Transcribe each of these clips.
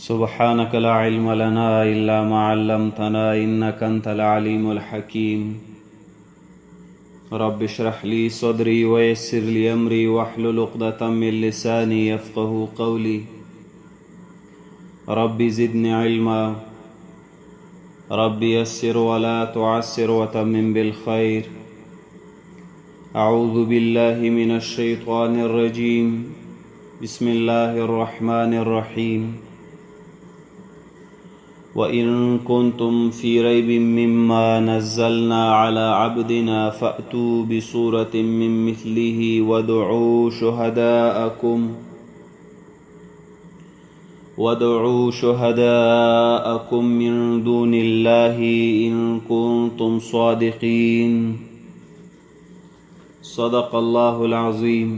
سبحانك لا علم لنا إلا ما علمتنا إنك أنت العليم الحكيم. رب اشرح لي صدري ويسر لي أمري واحلل عقدة من لساني يفقه قولي. رب زدني علما. رب يسر ولا تعسر وتمم بالخير. أعوذ بالله من الشيطان الرجيم. بسم الله الرحمن الرحيم. وإن كنتم في ريب مما نزلنا على عبدنا فأتوا بسورة من مثله وادعوا شهداءكم من دون الله إن كنتم صادقين. صدق الله العظيم.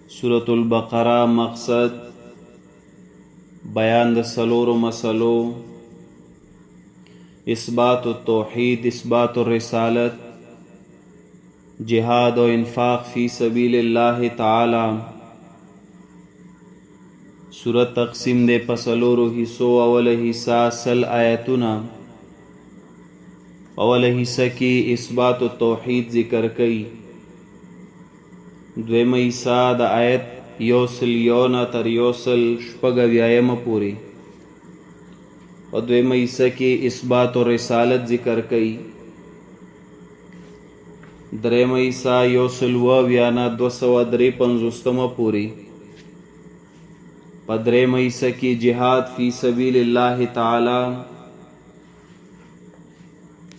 سورة البقرة مقصد بیان د څلورو مسلو: اثبات التوحید، اثبات الرسالت، جهاد او انفاق فی سبیل الله تعالی. سورت تقسیم دی په څلورو حصو. اوله حصه 100 آیتونه. اوله حصه کې اثبات التوحید ذکر کړي. دویمه حصه د آیت 101 نه تر 176 پورې. په دویمه حصه کې اثبات الرسالت ذکر کړي. درېیمه حصه 170 نه 253 پورې. په درېیمه حصه کې جهاد فی سبیل الله تعالی.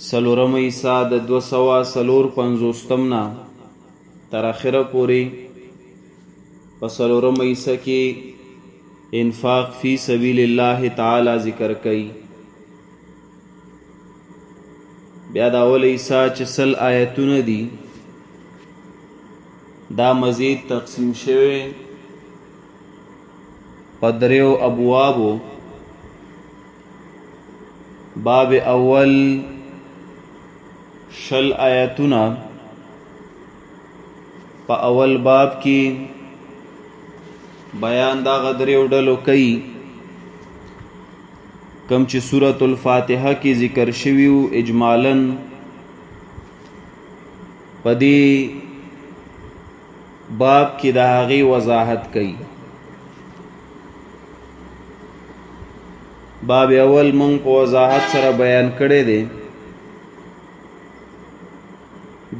څلورمه حصه د 254 نه تر اخره پورې. په څلورمه حصه کې انفاق فی سبیل الله تعالی ذکر کړي. بیا د اوله حصه چې 100 آیتونه دي، دا مزید تقسیم شوی په دریو ابوابو. باب اول 20 آیتونه. په اول باب کې بیان دا غدریو ډلو کوي کم چې سورة الفاتحه کې ذکر شوي وو. اجمالاً په دې باب کې د هغې وضاحت کوي. باب اول مونږ په وضاحت سره بیان کړی دی.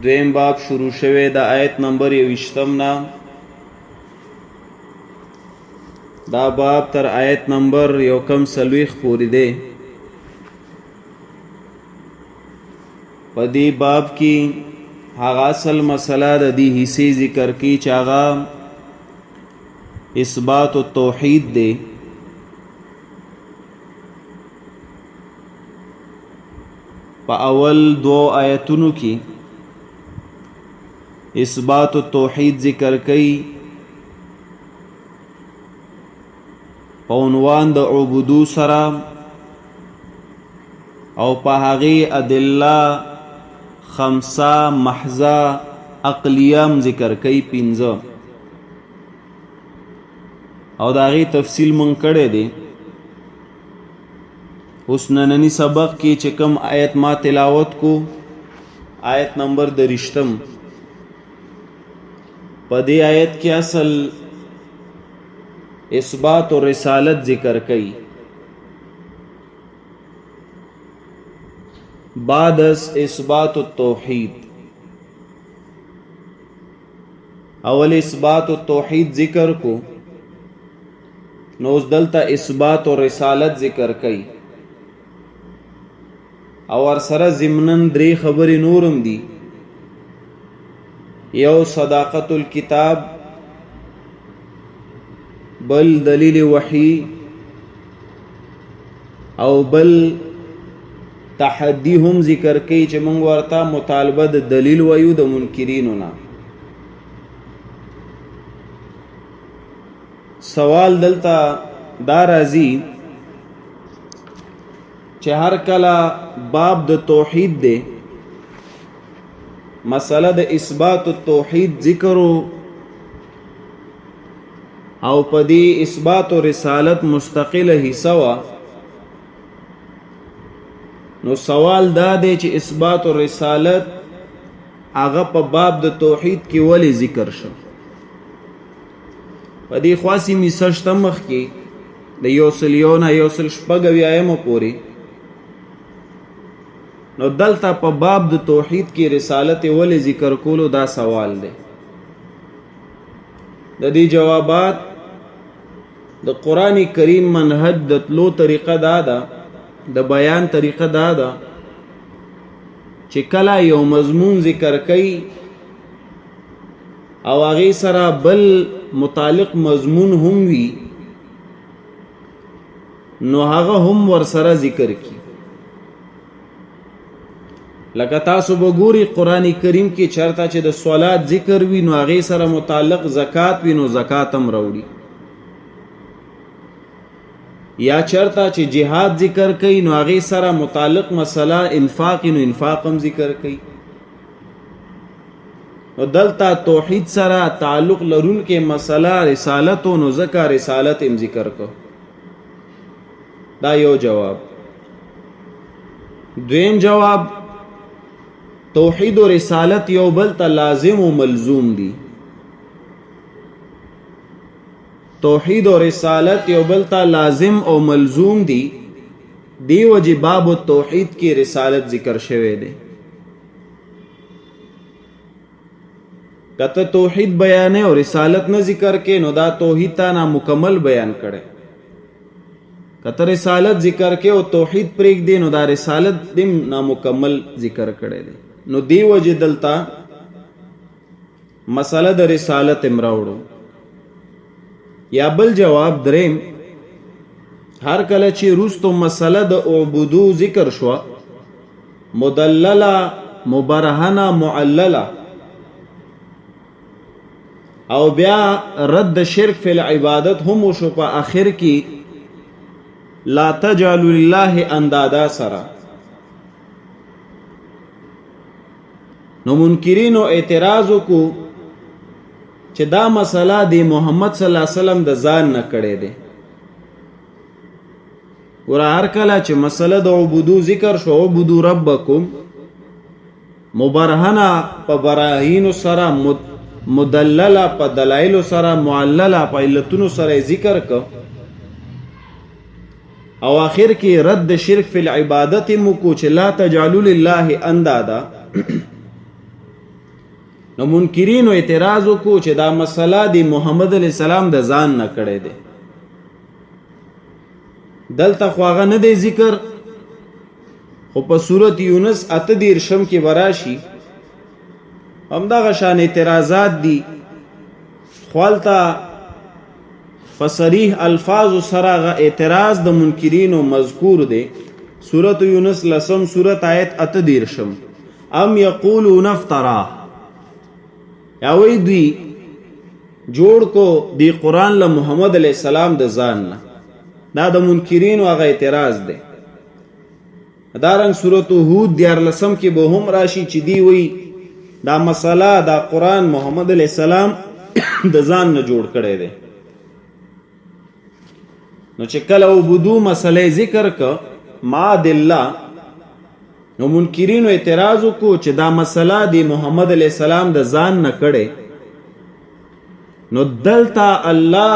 دویم باب شروع شوی د آیت نمبر 21 نه. دا باب تر آیت نمبر 140 پورې دی. په دې باب کې هغه اصل مسله د دې حصې ذکر کړي چې هغه اثبات التوحید دی. په اول دوو آیتونو کې اثبات التوحید ذکر کړي په عنوان د عبودو سره، او په هغې ادله خمسه محضه عقلیه هم ذکر کوي، 5. او د هغې تفصیل مونږ کړی دی. اوس ننني سبق کې چې کوم آیت ما تلاوت کو، آیت نمبر 23، په دې آیت کې اصل اثبات او رسالت ذکر کړي. بعد از اثبات التوحید، اول اثبات التوحید ذکر کو، نو اوس دلته اثبات او رسالت ذکر کړي. او ورسره ضمناً درې خبرې نورم دي. یو صداقت الکتاب، بل دلیل وحی، او بل تحدی هم ذکر کوي چې موږ ورته مطالبه د دلیل وایو د منکرینو نه. سوال دلته دا راځي چې هر کله باب د توحید دی، مسله د اثبات التوحید ذکرو، او په دې اثبات او رسالت مستقله حصہ وه. نو سوال دا دی چې اثبات او رسالت هغه په باب د توحید کې ولې ذکر شو؟ په دې خاصی میسشته مخ کې د 101 نه 176 پورې، نو دلته په باب د توحید کې رسالت ولې ذکر کولو، دا سوال دی. د دې جوابات د قران کریم منهج د تلو طریقه دا ده، د بیان طریقه دا ده چې کله یو مضمون ذکر کوي او هغه سره بل متعلق مضمون هم وي، نو هغه هم ورسره ذکر کی. لکه تاسو به ګوري قران کریم کې چرته چې د صلات ذکر وي، نو هغه سره متعلق زکات وي، نو زکات هم راوړي. یا چرته چې جهاد ذکر کوي، نو هغه سره متعلق مسله انفاق، نو انفاق هم ذکر کوي. نو دلته توحید سره تعلق لرونکې مسله رسالت، نو ځکه رسالت هم ذکر کو. دا یو جواب. دویم جواب، توحید او رسالت یو بل ته لازم او ملزوم دي. توحید او رسالت یو بل ته لازم او ملزوم دي، دی وجه باب التوحید کې رسالت ذکر شوی دی. کته توحید بیان او رسالت نه ذکر کې، نو دا توحید تا نا مکمل بیان کړي. کته رسالت ذکر کې او توحید پرېږ دی، نو دا رسالت دیم نامکمل ذکر کړي دی. نو دی وجه دلته مسله د رسالت امراوړو. یا بل جواب دریم، هر کله چې روستو مسله د اعبدو ذکر شو، مدلله، مبرهنه، معلله، او بیا رد شرک فی العبادت هم وشو په اخر کې لا تجعلوا لله اندادا سره، نو منکرینو اعتراض وکړو چې دا مسله د محمد صلی الله علیه وسلم د ځان نه کړې ده. ور هر کله چې مسله د عبودو ذکر شو، عبودو ربکم، مبرهنه په براهین سره، مدلله په دلایل سره، معلله په علتونو سره ذکر ک، او آخر کې رد شرک فی العبادت مو کو چې لا تجعلوا لله اندادا، نو منکرینو اعتراض وکړو چې دا مسله د محمد علی السلام د ځان نه کړې ده. دلته خو هغه نه دی ذکر، خو په سورت یونس 38 کې براشي همدغه شان اعتراضات دي. خو هلته په صریح الفاظ سره غ اعتراض د منکرینو مذکور دی. سورت یونس لسم سورت آیت 38، ام یقولون افترا، یا وی دوی جوړ کو دی قرآن له محمد علیہ السلام د ځان نه. دا د منکرینو هغه اعتراض دی. دارنګ سورت هود 13 کې به هم راشي چې دی وی دا مسله، دا قرآن محمد علیہ السلام د ځان نه جوړ کړی دی. نو چې کله عبدو مسله ذکر ک ما دلله، نو منکرینو اعتراض وکړو چې دا مسله د محمد علی السلام د ځان نه کړي. نو دلته الله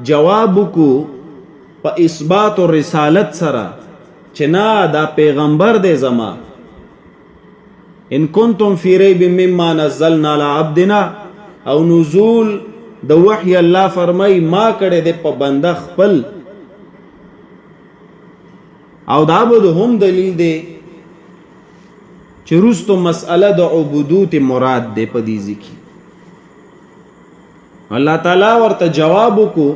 جواب کو په اثبات او رسالت سره چې نه، دا پیغمبر دی زما. ان کنتم فی ریب مما نزلنا علی عبدنا، او نزول د وحی الله فرمای ما کړه د په بنده خپل. او دا به هم دلیل دی چې روستو مسئله د عبودوت مراد دی په دې ځکه. الله تعالی ورته جواب وکړو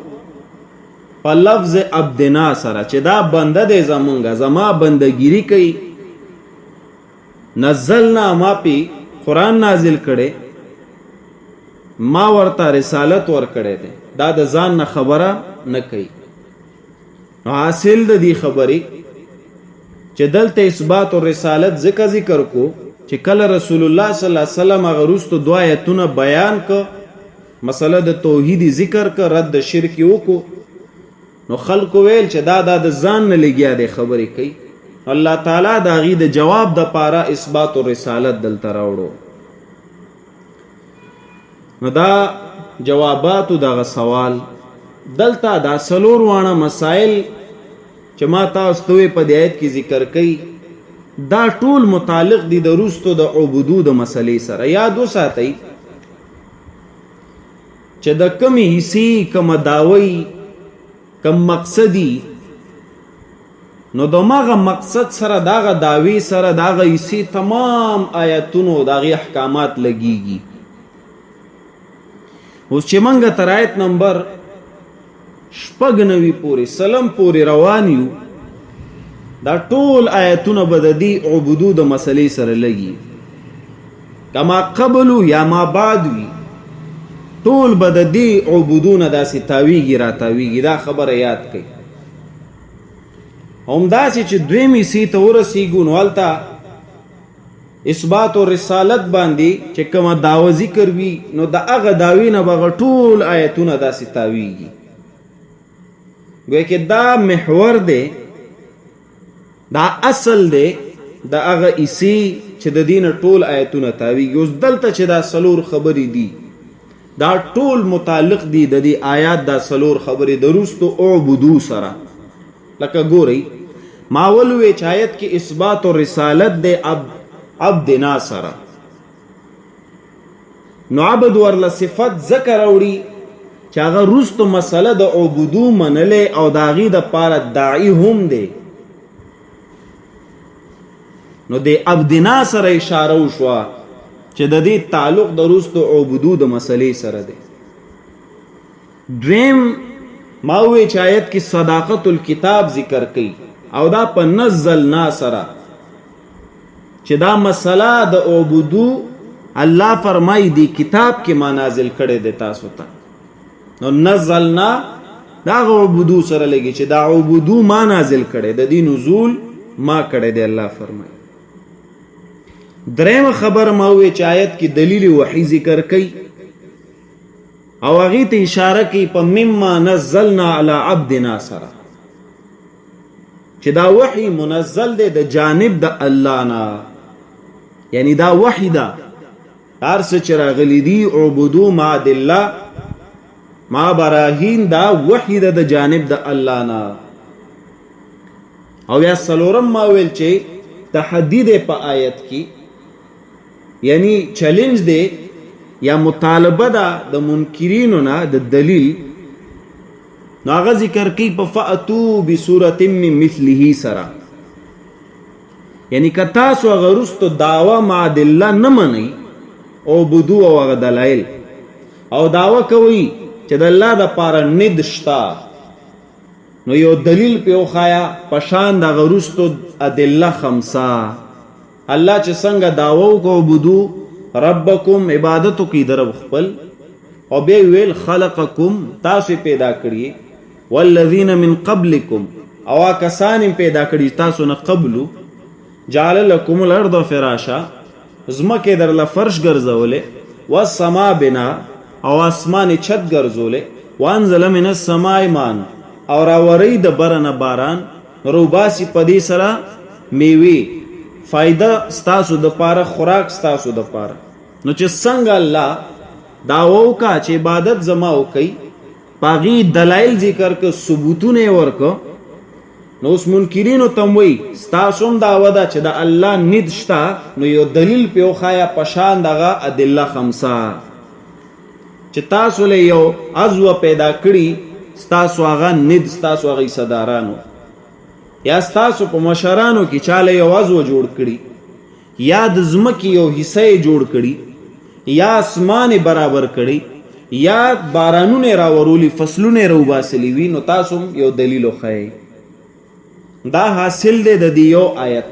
په لفظ عبدنا سره چې دا بنده دی زمونږه، زما بندګیری کوي. نزلنا، ما پی قرآن نازل کړي، ما ورته رسالت ورکړی دی، دا د ځان نه خبره نه کوي. نو حاصل د دې خبرې چې دلته اثبات او رسالت ذکر ذکر کو چې کله رسول الله صلی الله علیه وسلم هغه وروستو دوه آیتونه بیان ک مسله د توحید ذکر ک، رد د شرک وکړو، نو خلکو ویل چې دا د ځان نه لګیا دی خبرې کوي. الله تعالی د هغې د جواب د پاره اثبات الرسالت دلته راوړو. نو دا جواباتو دغه سوال دلته دا څلور واڼه مسائل چې ما تاسو ته په دې آیت کې ذکر کړي، دا ټول متعلق دي د روستو د عبودو د مسلې سره. یاد وساتئ چې د کمی حصے، کومه داوی، کم مقصدی، نو دماغه مقصد سره، داغه داوی سره، داغه حصے تمام آیاتونو داغه احکامات لګیږي. اوس چې مونږ تر آیت نمبر 96 پورې سلم پورې روان یو، دا ټول آیتونه به د دې عبودو د مسلې سره لګي، کما قبل یا ما بعد وي، ټول به د دې عبودو نه داسې تاویږي را تاویږي. دا خبره یاد کړئ. همداسې چې دویمې حصې ته ورسېږو، نو هلته اثبات او رسالت باندې چې کومه دعوه ذکر وي، نو د هغه دعوې نه به هغه ټول آیتونه داسې تاویږي. ګویا کې دا محور دی، دا اصل دی د هغه حصې چې د دې نه ټول آیتونه تاویږي. اوس دلته چې دا څلور خبرې دي، دا ټول متعلق دي د دې آیات دا څلور خبرې د روستو اعبدو سره. لکه ګورئ، ما ولوې چې آیت کې اثبات او رسالت دی عبدنا سره، نو عبد ورله صفت ذکر راوړي چې هغه روستو مسله د عبودو منلې او د هغې دپاره داعي هم دی. نو د عبدنا سره اشاره وشوه چې د دې تعلق د روستو عبودو د مسلې سره دی. دویم، ما ووی چې آیت کې صداقت الکتاب ذکر کړي او دا په نزلنا سره چې دا مسله د عبودو الله فرمایي دی کتاب کې ما نازل کړی دی تاسو ته. نو نزلنا دا عبودو سره لګي چې دا عبودو ما نازل کړی، د دې نزول ما کړی دی الله فرمایي. دریم خبر ما وی چې آیت کې دلیل وحی ذکر کړي او هغه ته اشاره کوي په مما نزلنا علی عبدنا سره چې دا وحی منزل دی د جانب د الله نه، یعنی دا وحی ده، هر څه چې راغلي دي عبدو مع الله ما براهین، دا وحی ده د جانب د الله نه. او یا څلورم ما ویل چې تحدی دی په آیت کې، یعنی چیلنج دی یا مطالبه ده د منکرینو نه د دلیل. نو هغه ذکر کوي په فأتو بسورة من مثله سره، یعنی که تاسو هغه وروستو دعوه معادله نه منئ او بدو او هغه دلایل او دعوه کوئ چې د الله دپاره ند شته، نو یو دلیل پې وښایه په شان د هغه وروستو ادله خمسه. الله چې څنګه دعوه وکړه عبدو ربکم، عبادت وکړئ د رب خپل، او بیا ویل خلقکم، تاسو پیدا کړي، والذین من قبلکم، او کسان پیدا کړي تاسو نه قبلو، جعل لکم الارض فراشا، ځمکه درله فرش ګرځولې، والسما بنا، او اسمان چت ګرځولې، وانزل من السماء ماء، او راوري د بره نه باران، روباسي په دې سره میوې، فایده ستاسو د پاره، خوراک ستاسو د پاره. نو چې څنګه الله دا وکا چې عبادت زما وکي، پاغي دلایل ذکر ک، ثبوتونه ورک، نو اوس منکرینو تم وی ستاسو هم دعوه ده چې د الله ند شته، نو یو دلیل پې وښایه په شان دغه ادله خمسه چې تاسو له یو عضو پیدا کړي، ستاسو هغه ند، ستاسو هغه صدارانو یا ستاسو په مشرانو کې چاله یو عضو جوړ کړي، یا د ځمکې یو حصه یې جوړ کړي، یا اسمان یې برابر کړي، یا بارانونه یې راورولي، فصلونه یې راوباسلي وي، نو تاسو هم یو دلیل وښایئ. دا حاصل دی د دې یو آیت.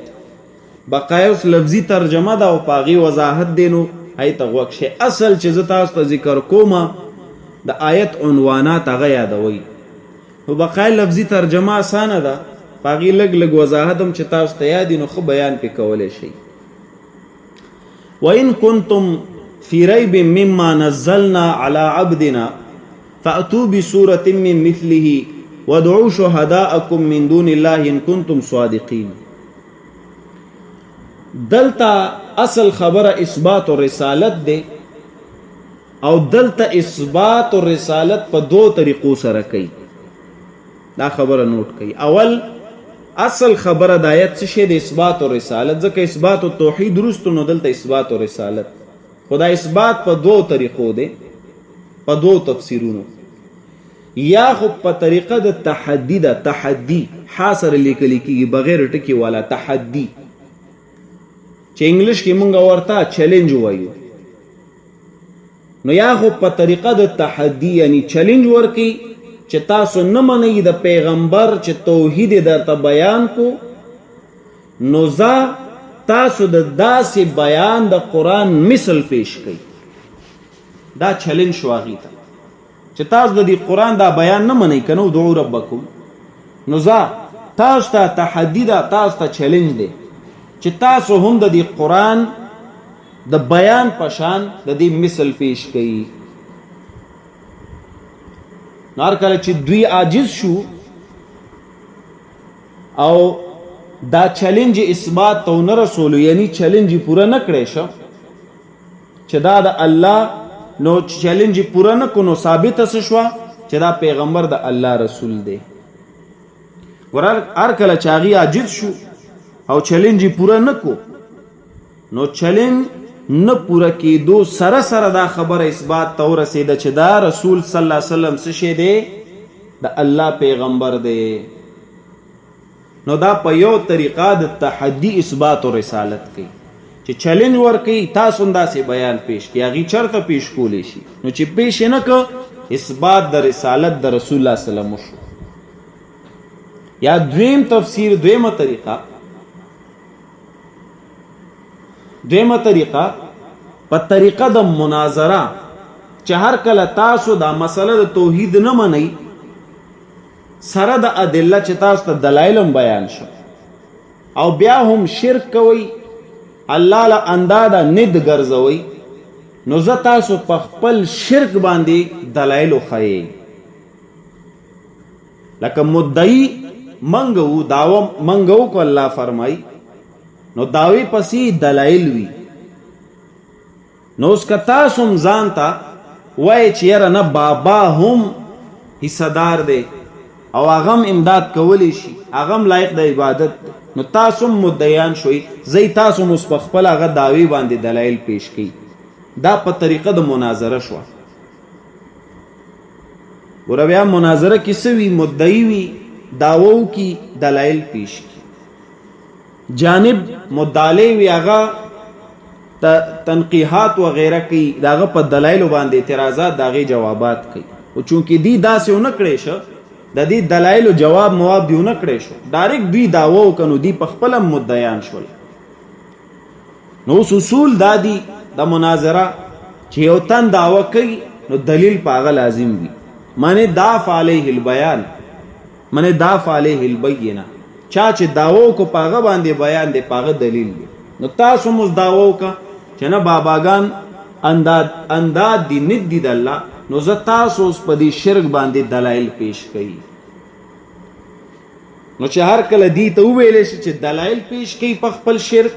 بقایا اوس لفظي ترجمه ده او په هغې وضاحت دی، نو هغې ته غوږ شئ. اصل چې زه تاسو ته ذکر کوم د آیت عنوانات هغه یادوئ. نو بقایا لفظي ترجمه اسانه ده، په هغې لږ لږ وضاحت هم چې تاسو ته یاد وي نو ښه بیان پې کولی شئ. وإن کنتم فی ریب مما نزلنا علی عبدنا فأتوا بسورة من مثله وادعوا شهداءكم من دون الله ان كنتم صادقين. دلته اصل خبره اثبات الرسالت دی، او دلته اثبات الرسالت په دوو طریقو سره کوي. دا خبره نوټ کړئ. اول اصل خبره د آیت څه شی د اثبات الرسالت، ځکه اثبات التوحید وروسته، نو دلته اثبات الرسالت. خو دا اثبات په دوو طریقو دی، په دوو تفسیرونو. یا خو په طریقه د تحدی ده، تحدی حا سره لیکل کیږي بغیر ټکی والا تحدی، چې انګلیش کې مونږ ورته چیلنج وایو. نو یا خو په طریقه د تحدی، یعنی چیلنج ورکی چې تاسو نه منئ د پیغمبر چې توحید درته بیان کو، نو زه تاسو د داسې بیان د قرآن مثل پیش کړئ. دا چیلنج شو هغې ته چې تاسو د دې قرآن دا بیان نه منئ که نه، ادعو ربکم، نو زه تاسو ته تحدي ده، تاسو ته چیلنج دی چې تاسو هم د دې قرآن د بیان په شان د دې مثل پیش کړئ. نو هر کله چې دوی عاجز شو او دا چیلنج اثبات ته ونه رسولو، یعنی چیلنج یې پوره نه کړی شو چې دا د الله، نو چیلنج یې پوره نه کړو، نو ثابته څه شوه چې دا پیغمبر د الله رسول دی. ګوره هر کله چې هغوی عاجز شو او چیلنج یې پوره نه کړو، نو چیلنج نه پوره کېدو سره سره دا خبره اثبات ته ورسېده چې دا رسول صلی الله علیه وسلم څه شی دی؟ د الله پیغمبر دی. نو دا په یو طریقه د تحدی اثبات او رسالت کوي چې چیلنج ورکوي، تاسو هم داسې بیان پیش کړئ، هغوی چېرته پیش کولی شي؟ نو چې پیش یې نه کړ، اثبات د رسالت د رسول الله صلی الله علیه وسلم وشو. یا دویم تفسیر، دویمه طریقه، دویمه طریقه په طریقه د مناظره، چې هر کله تاسو دا مسله د توحید نه منئ سره د ادله چې تاسو ته دلایل هم بیان شو او بیا هم شرک کوئ، الله له انداده ند ګرځوئ، نو زه تاسو په خپل شرک باندې دلایل وښایئ. لکه مدعی منګ وو، داوه منګ وکړو، الله فرمایي نو داوی پسې دلایل وي. نو اوس که تاسو هم ځان ته وایئ چې یاره نه، بابا هم حصه دار دی او هغه هم امداد کولی شي، هغه هم لایق د عبادت دی، نو تاسو هم مدعیان شوئ، ځئ تاسو هم اوس په خپله هغه دعوې باندې دلایل پیش کړئ. دا په طریقه د مناظره شوه. ګوره بیا مناظره کې څه وي؟ مدعي وي، دعوه وکړي، دلایل پیش کړي. جانب مدعلی وي، هغه تنقیحات وغیره کوي، د هغه په دلایلو باندې اعتراضات، د هغې جوابات کوي. خو چونکې دی داسې ونه کړی شو، د دې دلایلو جواب مواب دی ونه کړی شو، ډایرکټ دوی دعوه وکړه، نو دوی په خپله مدعیان شول. نو اوس اصول دا دي د مناظره چې یو تن دعوه کوي نو دلیل په هغه لازم وي، معنی داف علیه البیان، معنی داف علیه البینه، چا چې دعوه وکړو په هغه باندې بیان دی، په هغه دلیل دی. نو تاسو هم اوس دعوه وکړه چې نه باباګان انداد انداد دي، ند دي د الله، نو زه تاسو اوس په دې شرک باندې دلایل پیش کوي. نو چې هر کله دی ته وویل شي چې دلایل پیش کوي په خپل شرک،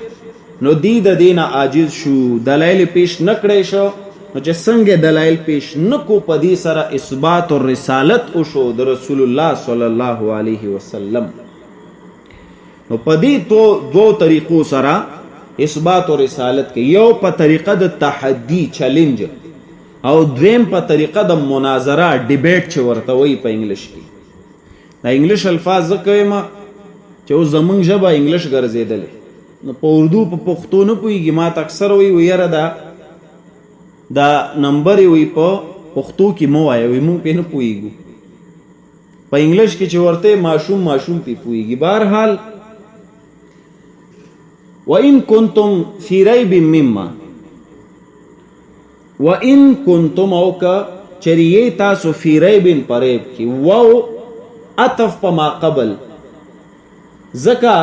نو دی د دینه عاجز شو، دلایل پیش نکړی شو. نو چې څنګه دلایل پیش نکو، په دې سره اثبات الرسالت وشو د رسول الله صلی الله علیه وسلم. نو په دې دوو طریقو سره اثبات الرسالت کې، یو په طریقه د تحدی چیلنج او دویم په طریقه د مناظره ډیبیټ چې ورته وایي په انګلیش کې. دا انګلیش الفاظ ځکه وایم چې اوس زمونږ ژبه انګلیش ګرځېدلې، نو په اردو په پښتو نه پوهېږي. ما ته اکثر وایي، وایي یاره دا نمبر یې وایي په پښتو کې مه وایه، وایي مونږ پرې نه پوهېږو. په انګلیش کې چې ورته ماشوم ماشوم پرې پوهېږي. بهرحال وان کنتم فی ریب مما، وان کنتم او که چېرې یئ تاسو فی ریب په ریب کې، واو عطف په ما قبل، ځکه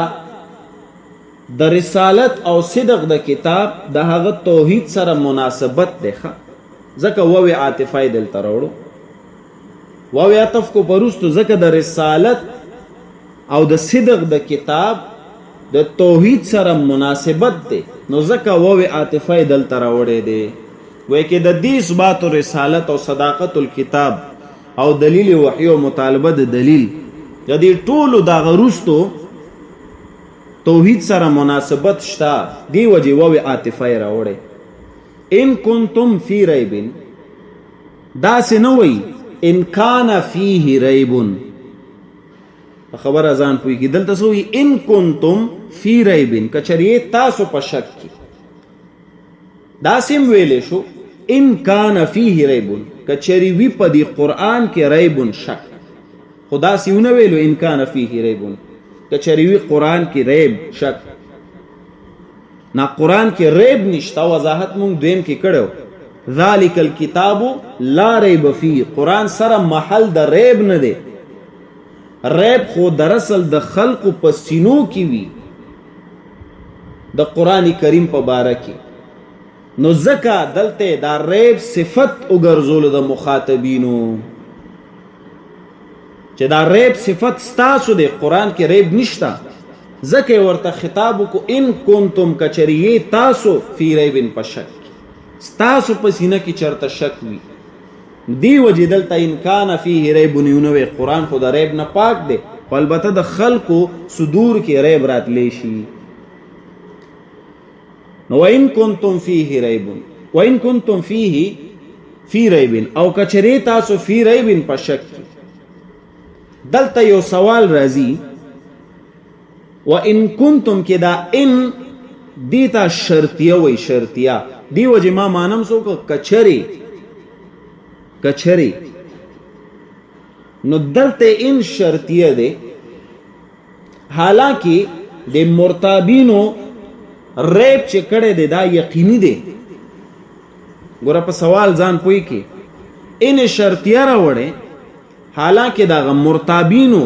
د رسالت او صدق د کتاب د هغه توحید سره مناسبت دی ښه، ځکه واو عاطفه یې دلته راوړو، واو عطف کو پرستو، ځکه د رسالت او د صدق د کتاب د توحید سره مناسبت دی، نو ځکه واو عاطفه یې دلته راوړی دی. وایي کې د دې اثبات رسالت او صداقت الکتاب او دلیل وحی او مطالبه د دلیل د دې ټولو دا غروستو توحید سره مناسبت شته، دی وجه واو عاطفه یې راوړی. ان کنتم فی ریب، داسې نه وایي ان کان فیه ریب، په خبره ځان پوهېږي. دلته څه وایي؟ ان کنتم فی ریب، که چېرې تاسو په شک کې، داسې هم ویلی شو ان کان فیه ریب، که چېرې وي په دې قرآن کې ریب شک، خو داسې ونه ویلو ان کان فیه ریب، که چېرې وي قرآن کې ریب شک، نه قرآن کې ریب نشته. وضاحت مونږ دویم کې کړو، ذالک الكتاب لا ریب فیه، قرآن سره محل د ریب نه دی. ریب خو دراصل د خلقو په سینو کې وي د قرآن کریم په باره کې، نو ځکه دلته دا ریب صفت وګرځولو د مخاطبینو، چې دا ریب صفت ستاسو دی، قرآن کې ریب نشته، ځکه یې ورته خطاب وکړو ان کنتم، که چېرې یې تاسو فی ریب په شک کې، ستاسو په سینه کې چېرته شک وي، دی وجې دلته ان کان فیه ریب نه وی، قرآن خو د ریب نه پاک دی، خو البته د خلکو صدور کې ریب راتلی شي. نو وان کنتم فیه ریب، وان کنتم فیه فی ریب، او کچری تاسو فی ریب په شک کې. دلته یو سوال راځي، وان کنتم کې دا ان دیتا شرطیه وای، شرطیه دی وجه ما مانم سو کچری کچری، نو دلته ان شرطیه دی، حالانکه د مرتابینو ریب چې کړی دی دا یقیني دی. ګوره په سوال ځان پوی کې ان شرطیه راوړی، حالانکه دغه مرتابینو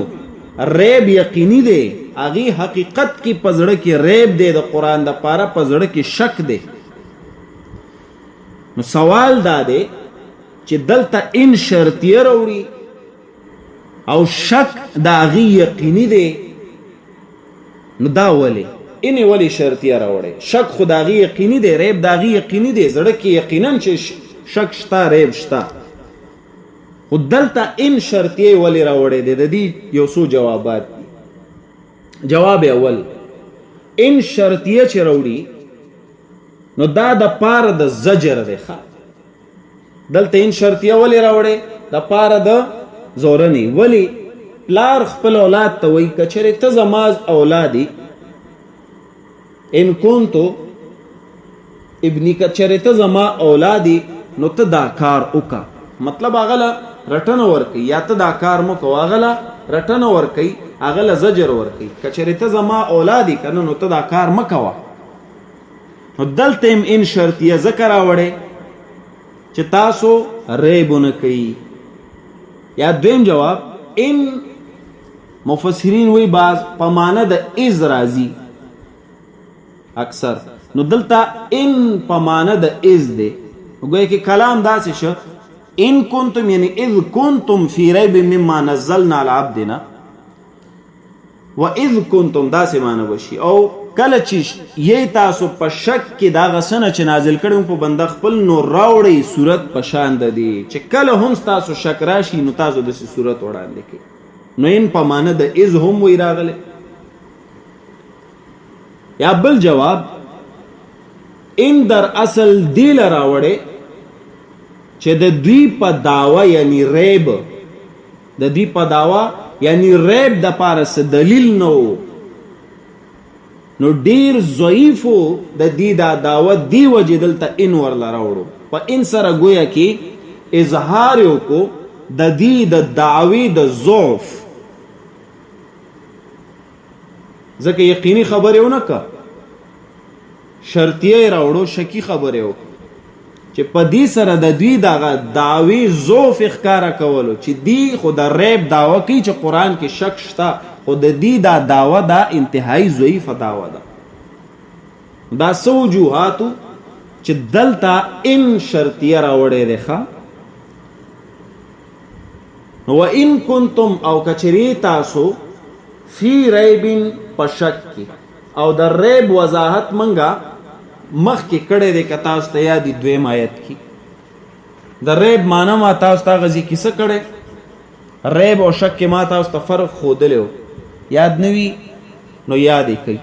ریب یقیني دی، هغې حقیقت کې په زړه کې ریب دی، د قرآن د پاره په زړه کې شک دی. نو سوال دا دی چې دلته ان شرطیه راوړي او شک د هغې یقیني دی، نو دا ولې ان ولې شرطیه راوړی؟ شک خو د هغې یقیني دی، ریب د هغې یقیني دی، زړه کې یقینا چې شک شته، ریب شته، خو دلته ان شرطیه ولې راوړی دی؟ د دې یو څو جوابات دي. جواب اول، ان شرطیه چې راوړي نو دا د پاره د زجر دی. ښه، دلته ان شرطیه ولې راوړی؟ د پاره د زورنې. ولې پلار خپل اولاد ته وایي که چېرې ته زما اولاد یې، ان کنتو ابني، که چېرې ته زما اولاد یې نو ته دا کار وکړه، مطلب هغه له رټنه ورکوي، یا ته دا کار مه کوه، هغه له رټنه ورکوي، هغه له زجر ورکوي، که چېرې ته زما اولاد یې که نه نو ته دا کار مه کوه. نو دلته هم ان شرطیه ځکه راوړی چې تاسو ریب ونه کوي. یا دویم جواب، ان مفسرین وی بعض په معنی د از راځي اکثر، نو دلته ان په معنی د از دی، ګویا کې کلام داسې شو ان کنتم، یعنی اذ کنتم فی ریب مما نزلنا علی عبدنا واذ کنتم، داسې معنی وشي. او کله چې یی تاسو په شک کې دا غسنه چې نازل کړو په بنده خپل، نو راوړی صورت په شان د دی چې کله هم تاسو شک راشي نو تاسو داسې صورت وړاندې کړئ. نو ان په معنی د اذ هم وی راغلی. یا بل جواب، ان در اصل دی راوړی چې د دوی په داوا یعنی ریب، د دوی په داوا یعنی ریب د پاره څه دلیل نه و، نو ډیر ضعیفو د دې دا دعوه، دی وجې دلته ان ورله راوړو. په ان سره ګویا کې اظهار یې وکړو د دې د دعوې د ضعف، ځکه یقیني خبرې ونه کړه، شرطیه یې راوړو، شکي خبرې وکړه چې په دې سره د دوی دغه دعوې ضعف ښکاره کولو چې دی خو د ریب دعوه کوي چې قرآن کې شک شته، خو د دې دا دعوه دا انتهایی ضعیفه دعوه ده. دا څه وجوهاتو چې دلته ان شرطیه راوړی دی. ښه، و ان کنتم او کچری تاسو فی ریب په شک کې، او د ریب وضاحت منګه مخکې کړی دی، که تاسو ته یاد دویم آیت کې د ریب معنی ما تاسو ته غزي کیسه کړی. ریب او شک کې ما تاسو ته فرق ښودلی و، یاد نه وي نو یاد یې کړئ.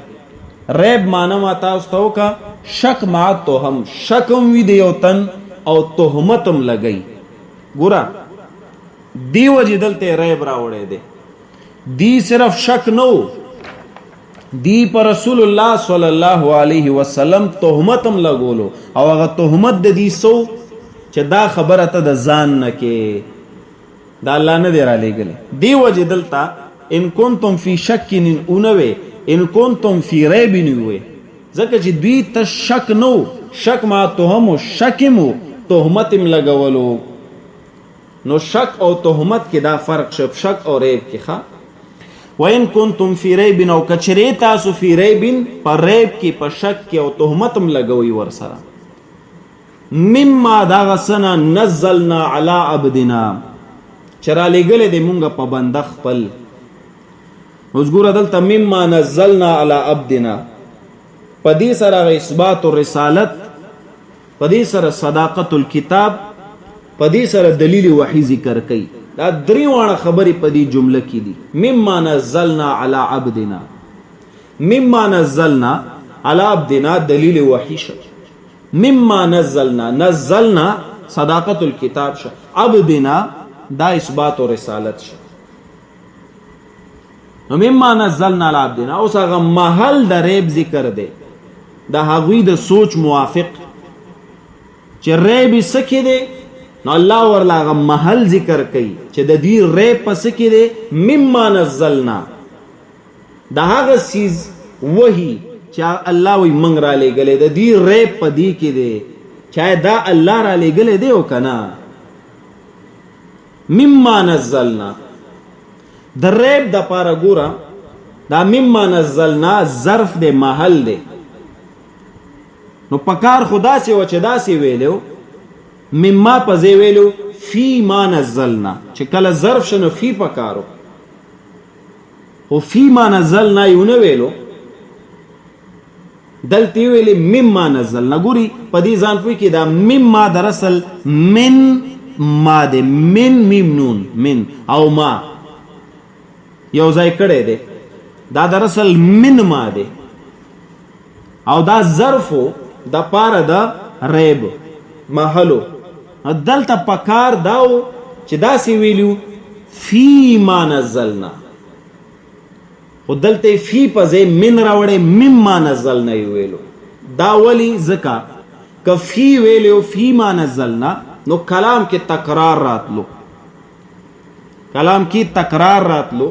ریب معنی ما تاسو ته وکړه، شک مع تهم، شک هم وي د یو تن او تهمت هم لګوي. ګوره دی وجې دلته ریب راوړی دی، دی صرف شک نه و، دی پر رسول الله صلی الله علیه وسلم تهمت هم لګولو، او هغه تهمت د دې سو چې دا خبره ته د ځان نه کې دا الله نه دی را لېږلی. دی وجې دلته ان کنتم فی شک اونوي، ان کنتم فی ریب وي، ځکه چې دوی ته شک نه و، شک ما تهم و، شک مو تهمت هم لګولو. نو شک او تهمت کې دا فرق شو، شک او ریب کې. ښه، وان کنتم فی ریب او کچری تاسو فی ریب په ریب کې په شک کې او تهمت هم لګوي ورسره، مما دغه سنه نزلنا علی عبدنا چې را لېږلی دی مونږ په بنده خپل. اوس ګوره دلته مما نزلنا علی عبدنا، په دې سره هغه اثبات الرسالت، په دې سره صداقت الکتاب، په دې سره دلیل وحی ذکر کوي. دا درې واړه خبرې په دې جمله کې دي. مما نزلنا علی عبدنا، مما نزلنا علی عبدنا دلیل وحی شو، مما نزلنا نزلنا صداقت الكتاب شو، عبدنا دا اثبات او رسالت شو. نو مما نزلنا علی عبدنا اوس هغه محل د ریب ذکر دی، د هغوی د سوچ موافق چې ریب یې څه کې دی، نو الله ورله هغه محل ذکر کوي چې د دوی ریب په څه کې دی. مما نزلنا د هغه څیز وحي چې الله وایي موږ را لېږلی، د دوی ریب په دې کې دی چې دا الله را لېږلی دی او که نه. مما نزلنا د ریب د پاره ګوره، دا مما نزلنا ظرف دی، محل دی، نو پکار خدا سي و چې داسې ویلو مما په ځای ویلو فی ما نزلنا، چې کله ظرف شنو فی پکارو، خو فی ما نزلنا یې ونه ویلو، دلته یې ویلې مما نزلنا. ګوري په دې ځان پوه کې دا مما در اصل من ما دی، من میم نون من او ما یو ځای کړی دی، دا در اصل من ما دی، او دا ظرفو د پاره د ریب محلو. دلته پکار داو چې داسې ویلو فی ما نزلنا، خو دلته فی په ځای من راوړی، مما نزلنا یې ویلو. دا ولی؟ ځکه که فی ویلو فی ما نزلنا نو کلام کې تکرار راتلو، کلام کې تکرار راتلو،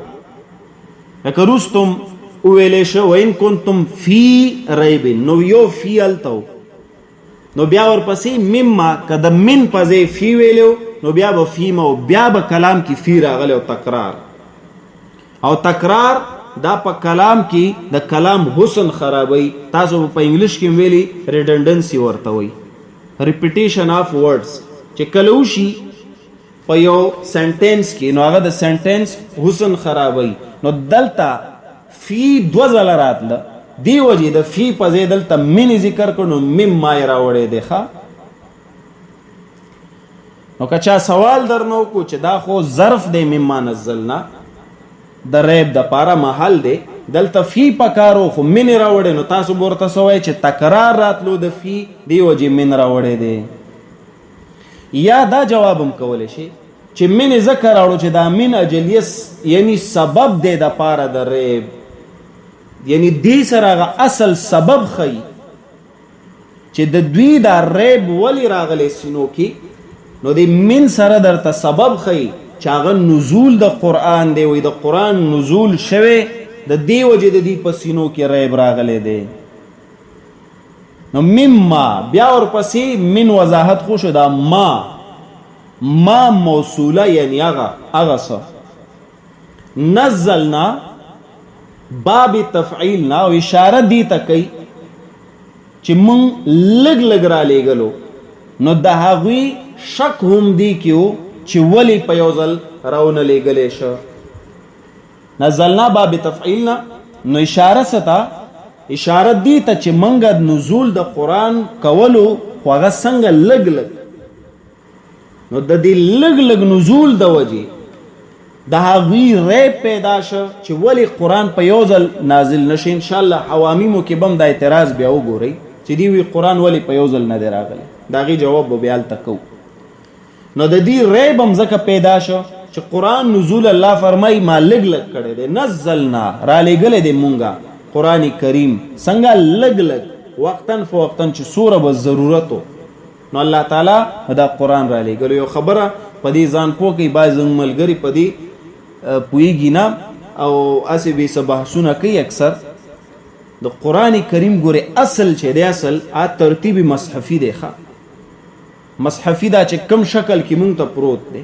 لکه رستم وویلی شو وان کنتم فی ریب، نو یو فی هلته، نو بیا ورپسې مما که د من په ځای فی ویلو نو بیا به فی ما، بیا به کلام کې فی راغلی او تکرار، او تکرار دا په کلام کې د کلام حسن خرابوي. تاسو په انګلیش کې ویلي ریډنډنسي ورته وایي، ریپیټیشن اف ورډز، چې کله وشي په یو سنټنس کې نو هغه د سنټنس حسن خرابوي. نو دلته فی دوه ځله راتله، دی وجې د فی په ځای دلته من ذکر کړو، نو مما یې راوړی دی. ښه، نو که چا سوال درنه وکړو چې دا خو ظرف دی مما نزلنا د ریب د پاره محل دی، دلته فی پکارو خو من راوړی، نو تاسو به ورته څه وایئ چې تکرار راتلو د فی، دی وجې من راوړی دی. یا دا جواب هم کولی شي چې من ځکه راوړو چې دا من اجلیه یعنی سبب دی د پاره د ریب، یعنی دې سره هغه اصل سبب ښیي چې د دوی دا ریب ولی راغلی سینو کې، نو د من سره درته سبب ښیي چې هغه نزول د قرآن دی، وایي د قرآن نزول شوی د دې وجې د دوی په سینو کې ریب راغلی دی. نو مما بیا ورپسې من وضاحت خو شو، دا ما ما موصوله یعنی هغه هغه څه نزلنا باب تفعیل نه، او اشاره دی ته کوي چې مونږ لږ لږ را لېږلو، نو د هغوی شک هم دې کې و چې ولې په یو ځل راونه لېږلی شه. نزلنا باب تفعیل نه، نو اشاره څه ته؟ اشاره دې ته چې مونږ نزول د قرآن کولو، خو هغه څنګه لږ لږ. نو د دې لږ لږ نزول د وجې د هغوی ریب پیدا شه چې ولې قرآن په یو ځل نازل نشي. ان شاء الله حوامیمو کې به هم دا اعتراض بیا وګورئ چې دی وی قرآن ولې په یو ځل نه دی راغلی، د هغې جواب به بیا هلته کوو. نو د دې ریب هم ځکه پیدا شو چې قرآن نزول الله فرمایي ما لږ لږ کړی دی، نزلنا رالیږلی دی مونږه قرآن کریم څنګه لږ لږ، وقتا فوقتا، چې څومره به ضرورت و نو الله تعالی دا قرآن را لېږلو. یو خبره په دې ځان پوه کړئ، بعضې زموږ ملګري په دې پوهېږي نه او هسې بې څه بحثونه کوي اکثر. د قرآن کریم ګورې اصل چې دی، اصل آ ترتیب مصحفي دی. ښه مصحفي دا چې کم شکل کې مونږ ته پروت دی،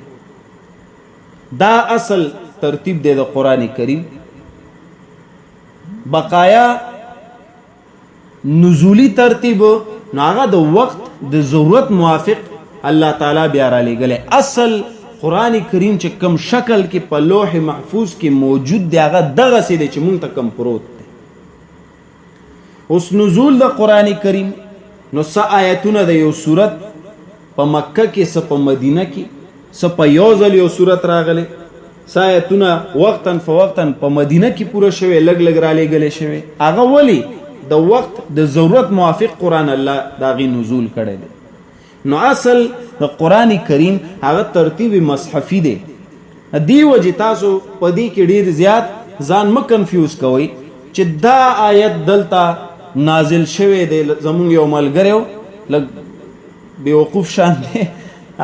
دا اصل ترتیب دی د قرآن کریم. بقایا نزولی ترتیب نو هغه د وخت د ضرورت موافق الله تعالی بیا را لېږلی. اصل قرآن کریم چې کم شکل کې په لوح محفوظ کې موجود دی، هغه دغسې دی چې مونږ ته کم پروت دی. اوس نزول د قرآن کریم نو څه آیتونه د یو سورت په مکه کې، څه په مدینه کې، څه په یو ځل یو سورت راغلی، څه آیتونه وقتا فوقتا په مدینه کې پوره شوی، لږ لږ رالیږلی شوی. هغه ولې د وخت د ضرورت موافق قرآن الله د هغې نزول کړی دی. نو اصل د قرآن کریم هغه ترتیب مصحفي دی. دی وجې تاسو په دې کې ډیر زیات ځان مه کنفیوز کوئ چې دا آیت دلته نازل شوی دی. زمونږ یو ملګری و، لږ بیوقوف شان دی،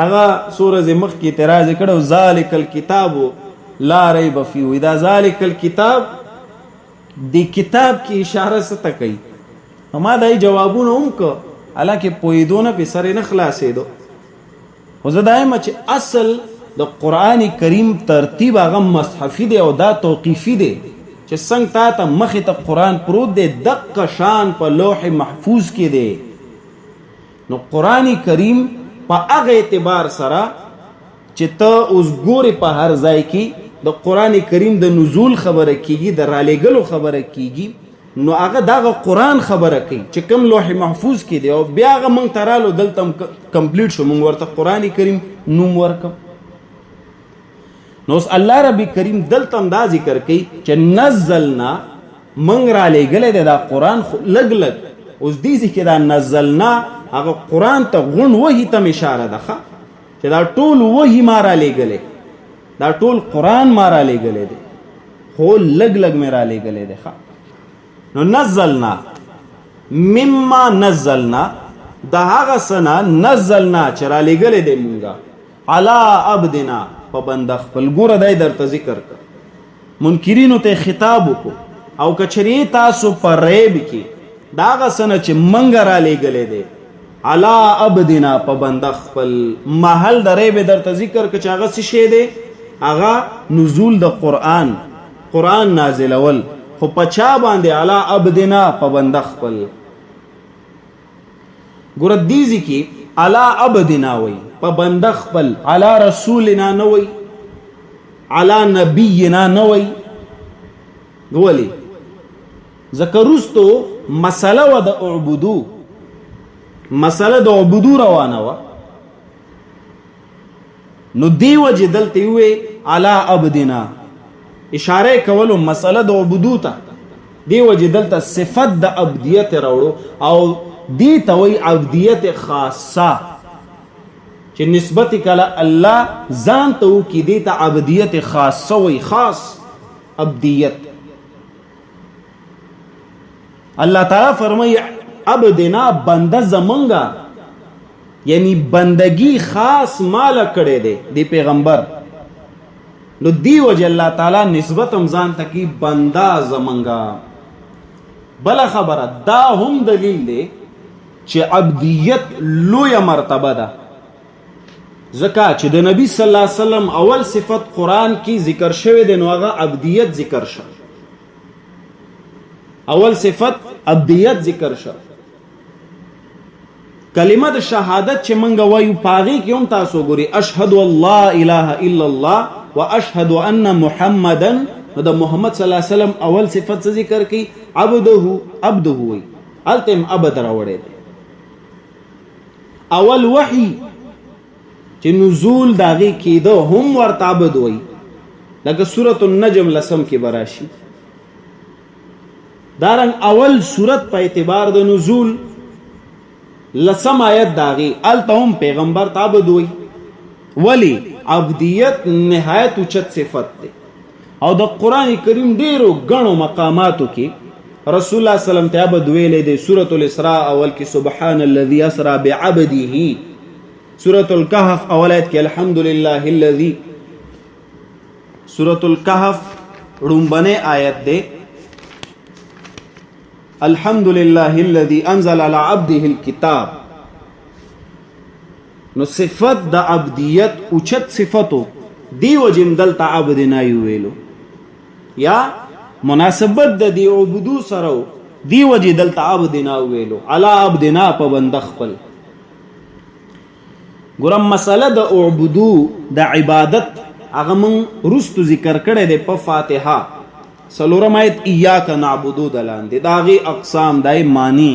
هغه څو ورځې مخکې اعتراض یې کړی، ذلک الکتاب لا ریب فیه. وایي دا ذلک الکتاب دې کتاب کې اشاره څه ته کوي؟ ما دا یې جوابونه هم که، حالانکه پوهېدو نه پې سر یې نه خلاصېدو. خو زه دا یم چې اصل د قرآن کریم ترتیب هغه مصحفي دی او دا توقیفي دی چې څنګه تا ته مخې ته قرآن پروت دی، دقه شان په لوح محفوظ کې دی. نو قرآن کریم په هغه اعتبار سره چې ته اوس ګورې په هر ځای کې د قرآن کریم د نزول خبره کیږي، د رالیږلو خبره کیږي، نو هغه دغه قرآن خبره کوي چې کوم لوح محفوظ کې دی، او بیا هغه مونږ ته رالو دلته هم کمپلیټ شو، مونږ ورته قرآن کریم نوم ورکړو. نو اوس الله رب کریم دلته هم دا ذکر کوي چې نزلنا، مونږ را لېږلی دی دا قرآن خو لږ لږ. اوس دې ځای کې دا نزلنا هغه قرآن ته غون وحي ته هم اشاره ده، ښه چې دا ټول وحي ما را لېږلی، دا ټول قرآن ما را لېږلی دی، خو لږ لږ مې را لېږلی دی. ښه نو نزلنا مما نزلنا، د هغه څه نه نزلنا چې را لېږلی دی مونږه علی عبدنا په بنده خپل. ګوره دی درته ذکر کړ، منکرینو ته خطاب وکړو، او که چېرې تاسو په ریب کې د هغه څه نه چې منګه را لېږلی دی علی عبدنا په بنده خپل، محل د ریب درته ذکر کړ چې هغه څه شی دی؟ هغه نزول د قرآن، قرآن نازلول، خو په چا باندې؟ علی عبدنا په بنده خپل. ګوره دې ځای کې علی عبدنا وایي، په بنده خپل، علی رسولنا نه وایي، علی نبینا نه وایي. ولې؟ ځکه وروستو مسله وه د اعبدو، مسله د عبدو روانه وه، نو دی وجه دلته وی علی عبدنا، اشاره کولو مسله د عبدو ته. دی وجه دلته صفت د عبدیت راوړو، او دی ته وی عبدیت خاصه چې نسبت کله الله ځان ته وکي، دی ته عبدیت خاصه وی، خاص عبدیت. الله تعالی فرمایي عبدنا بنده زمونږه، یعنی بندگی خاص مال کړی دی دی پیغمبر. نو دی وجه الله تعالی نسبت هم ځان ته کی بنده زمونږه. بل خبره دا هم دلیل دی چې عبدیت لویه مرتبه ده، ځکه چې د نبی صلی الله علیه وسلم اول صفت قرآن کې ذکر شوی دی، نو هغه عبدیت ذکر شو. اول صفت عبدیت ذکر شو. کلمه د شهادت چې مونږ وایو په هغې کې هم تاسو ګوري اشهد الله اله الا الله واشهد ان محمدا، نو د محمد صلی الله علیه وسلم اول صفت څه ذکر کوي؟ عبده، عبده وایي، هلته هم عبد راوړی دی. اول وحی چې نزول د هغې کېده هم ورته عبد وایي، لکه سورة النجم لسم کې به راشي. دارنګ اول سورت په اعتبار د نزول لسم آیت داغي، هلته هم پیغمبر ته عبد وایي. ولی عبدیت نهایت اوچت صفت دی، او د قرآن کریم ډیرو ګڼو مقاماتو کې رسول الله صلی الله علیه وسلم ته عبد ویلی دی. سورة الاسراء اول کې سبحان الذي اسرا بعبده، سورة الكهف اول آیت کې الحمد لله الذي، سورة الكهف ړومبنی آیت دی، الحمد لله الذي انزل على عبده الكتاب. نو صفت د عبدیت اوچت صفتو دی وجم دلته عبد نه ویلو، یا مناسبت د دی عبدو سره دی وجه دلته عبد نه ویلو، علی عبدنا په بنده خپل. ګورم مسله د اعبدو د عبادت هغه مونږ وروستو ذکر کړی دی په فاتحه څلورم آیت ایاک نعبدو د لاندې، د هغې اقسام، د هغې معنی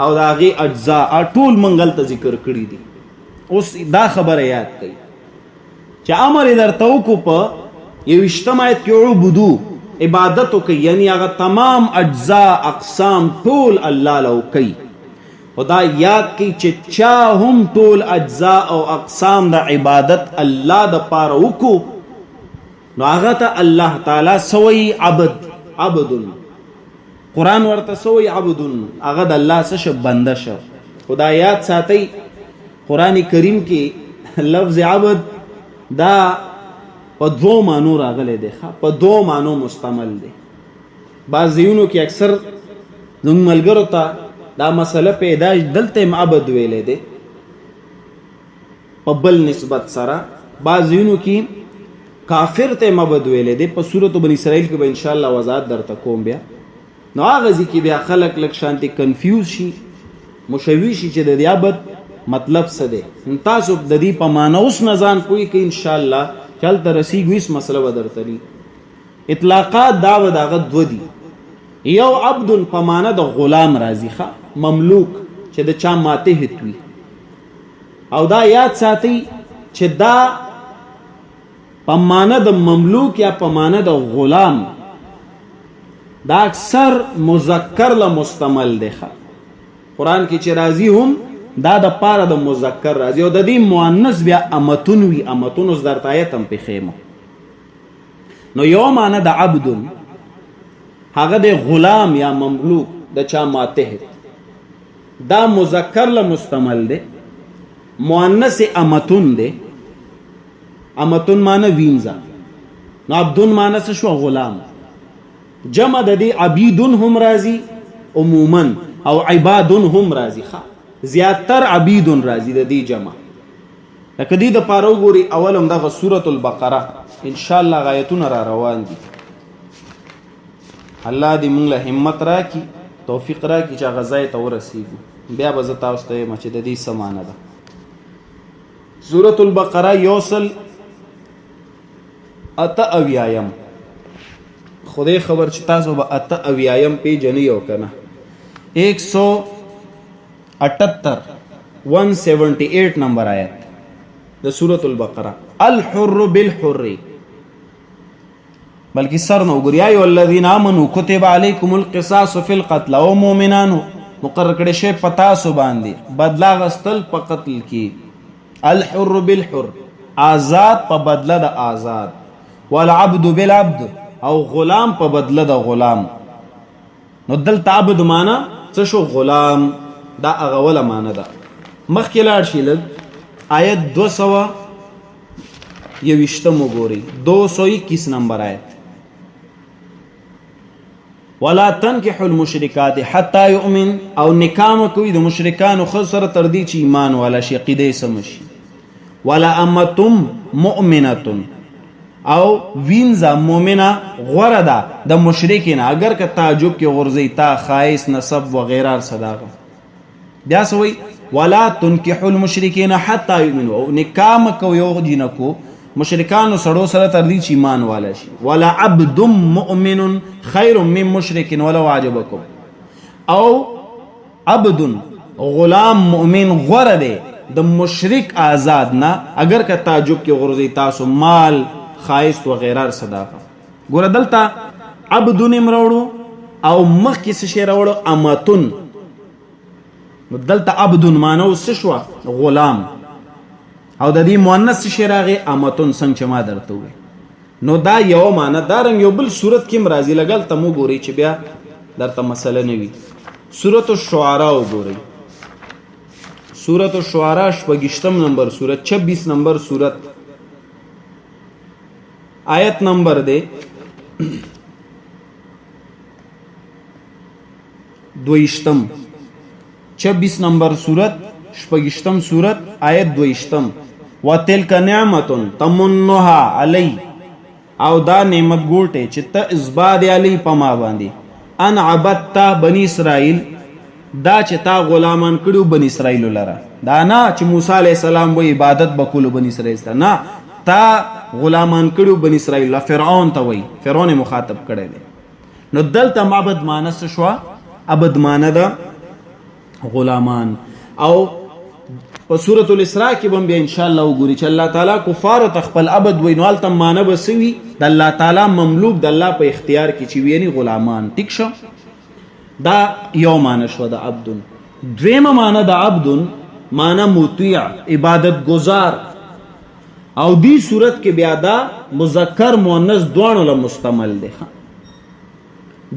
او د هغې اجزا ټول مونږ هلته ذکر کړي دي. اوس دا خبره یاد کړئ چې امر یې درته وکړو په یوویشتم آیت کې عبدو عبادت وکړئ، یعنی هغه تمام اجزا اقسام ټول الله له وکړئ. خو دا یاد کړئ چې چا هم ټول اجزا او اقسام د عبادت الله د پاره وکړو، نو هغه ته الله تعالی سوی عبد، عبد قرآن ورته سوی عبد، هغه د الله څه شو؟ بنده شو. خو دا یاد ساتئ قرآن کریم کې لفظ عبد دا په دوو معنو راغلی دی، په دوو معنو مستعمل دی. بعض ځایونو کې اکثر زموږ ملګرو ته دا مسله پیدا، دلته هم عبد ویلی دی په بل نسبت سره، بعض ځایونو کې کافر ته هم عبد ویلی دی. په سورة بني اسرائیل کې به انشاءالله وضاحت درته کوم بیا. نو هغه ځای کې بیا خلک لږ شانتې کنفیوز شي، مشوش شي چې د دې عبد مطلب څه دی. نو تاسو د دې په معنا اوس نه ځان پوه کړئ، انشاءالله چې هلته رسېږو هېڅ مسله به درته نه. اطلاقات دا به د هغه دوه دي، یو عبد په معنا د غلام راځي، ښه مملوک چې د چا ماتحت وي، او دا یاد ساتئ چې دا په معنا د مملوک یا په معنا د غلام دا اکثر مذکر له مستعمل دی. ښه قرآن کې چې راځي هم دا د پاره د مذکر راځي، او د دې مؤنث بیا امتون وي. امتون اوس درته آیت هم پې ښیم. نو یو معنی د عبد هغه د غلام یا مملوک د چا ماتحت، دا مذکر له مستعمل دی، مؤنث امتون دی. امتون معنی وینځه، نو عبدون معنی څه شو؟ غلام. جمع د دې عبیدون هم راځي عموما، او عبادون هم راځي، ښه زیاتر عبیدون راځي د دې جمع. لکه دې د پاره وګوري اول هم دغه سورة البقره، ان شاء الله غایتونه را روان دي. الله دې مونږ له همت راکړي، توفیق راکړي چې هغه ځای ته ورسېږو. بیا به زه تاسو ته وایم چې د دې څه معنی ده. سورة البقره 178، خدای خبر چې تاسو به 78 پیژنئ او که نه. 178، 178 نمبر آیت د سورة البقره، الحر بالحر، بلکې سر نه وګورئ، یا ایها الذین آمنو کتب علیکم القصاص فی القتل، او مؤمنانو مقرر کړی شوی په تاسو باندې بدله غستل په قتل کې، الحر بالحر آزاد په بدله د آزاد، والعبد بالعبد او غلام په بدله د غلام. نو دلته عبد معنا څه شو؟ غلام. دا هغه وله معنا ده. مخکې لاړ شي لږ آیت 221 وګورئ، 221 نمبر آیت، ولا تنکحوا المشرکات حتی یؤمن، او نکاح مه کوئ د مشرکانو ښځو سره تر دې چې ایمان والا شي، عقیده یې سمه شي. ولا امة مؤمنة، او وینځه مؤمنه غوره ده د مشرکې نه، اګر که تعجب کې غورځي تا ښایست نسب وغیره هر څه دغه. بیا څه وایي؟ ولا تنکحوا المشرکین حتی یؤمنوا، او نکاح مه کوئ یو جینکو مشرکانو سړو سره تر دې چې ایمان والا شي. ولا عبد مؤمن خیر من مشرک ولو عجبکم، او عبد غلام مؤمن غوره دی د مشرک آزاد نه، اگر که تعجب کې غورځي تاسو مال خایست وغیره صداقه. ګوره دلته عبد نیم راوړو او مخکې څه شی راوړو؟ امتون. نو دلته عبد معنی څه شوه؟ غلام. او د دې مؤنث څه شی راغی؟ امتون، څنګه چې ما درته وویل. نو دا یو معنی. دا رنګ یو بل صورت کې هم راځي، لږ هلته مو ګورئ چې بیا درته مسله نه وي. سورة الشعراء وګورئ، سورة الشعراء شپږشتم نمبر سورت، 26 نمبر سورت، آیت نمبر دی دویشتم، 26 نمبر سورت، شپږشتم سورت، آیت دویشتم. وتلک نعمت تمنها علی، او دا نعمت ګوټه چې ته ازباد علی په ما باندې، ان عبدت بنی اسرائیل، دا چې تا غلامان کړو بنی اسرائیل لره. دا نه چې موسی علی السلام و عبادت بکولو بنی اسرائیل ته، نه، تا غلامان کړو بنی اسرائیل فرعون ته وای، فرعون مخاطب کړی دی. نو دلته عبد معنی څه شوه؟ عبد معنی ده غلامان. او په سورة الاسراء کې به بیا ان شاء الله وګوري چې الله تعالی کفارو ته خپل عبد وای، نو هلته معنی به څه وي؟ د الله تعالی مملوک، د الله په اختیار کې چې وي، یعنی غلامان. ټیک شو؟ دا یو معنی شوه د عبدون. دویمه معنی د عبدون معنی مطیع، عبادت گزار. او دی صورت کې بیا دا مذکر مؤنث دواړو له مستعمل دی.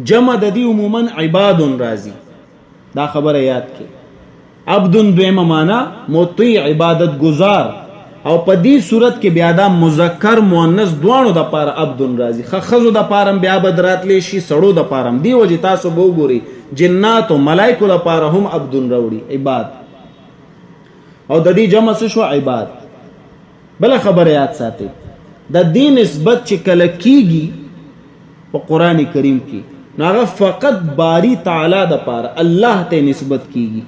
جمع د دې عموما عباد راځي، دا خبره یاد کړئ. عبد دویمه معنی مطیع، عبادت گزار. او په دې صورت کې بیا دا مذکر مؤنث دواړو د پاره عبد راځي. ښځو د پاره هم بیا عبد راتلی شي، سړو د پاره هم. دې وجې تاسو به وګورئ جنات او ملایکو د پاره هم عبد راوړي، عباد. او د دې جمع څه شو؟ عباد. بله خبره یاد ساتئ، د دې نسبت چې کله کیږي په قرآن کریم کې، نو هغه فقط باری تعالی د پاره الله ته نسبت کیږي.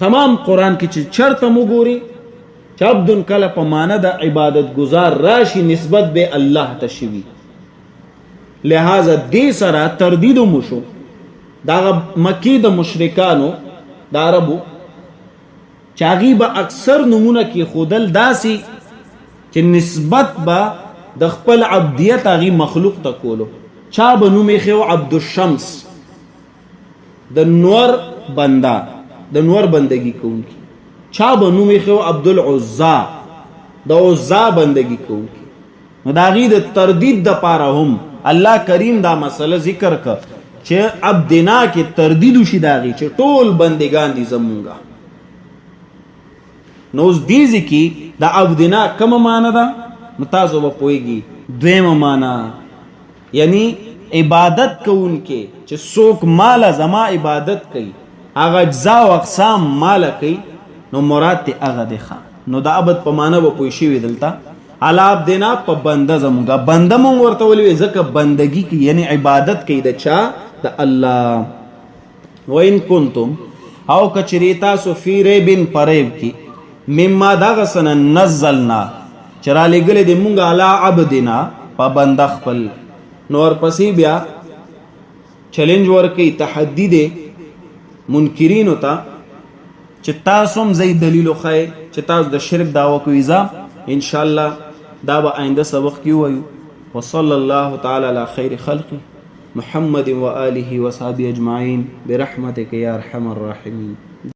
تمام قرآن کې چې چرته مو ګوري چې عبد کله په معنی د عبادت گزار راشي، نسبت به الله ته شوي. لہذا دې سره تردید مو شو دغه مکی د مشرکانو د عربو چې هغوی به اکثر نومونه کېښودل داسې چې نسبت به د خپل عبدیت هغوی مخلوق ته کولو. چا به نوم ایښی و؟ عبد الشمس، د نور بنده، د نور بندگی کوونکی. چا به نوم ایښی و؟ عبد العزا، د عزا بندگی کوونکی. نو د هغوی د تردید دپاره هم الله کریم دا مسله ذکر کړه چې عبدنا کې تردید وشي د هغې چې ټول بندگان دي زمونږه. نو اوس دې ځای کې د عبدنا کومه معنی ده؟ نو تاسو به پوهېږئ دویمه معنی، یعنی عبادت کوونکی چې څوک ماله زما عبادت کوي، هغه اجزا او اقسام ماله کوي، نو مراد ته هغه دی. ښه، نو د عبد په معنی به پوه شوي دلته. علی عبدنا په بنده زمونږه، بنده مونږ ورته ولې وایو؟ ځکه بندگی کوي، یعنی عبادت کوي د چا؟ د الله. وإن کنتم، او کچری تاسو فی ریب په ریب کې، مما دغه سنه نزلنا چې را لېږلی دی مونږ علی عبدنا په بنده خپل. نو ورپسې بیا چلنج ورکوي، تحدي دی منکرینو ته چې تاسو هم ځئ دلیل وښایئ چې تاسو د شرک دعوه کوئ. ځه انشاءالله دا به آینده سبق کې ووایو. وصلی الله تعالی علی خیر خلقه محمد وآله وصحبه اجمعین برحمتک یا ارحم الراحمین.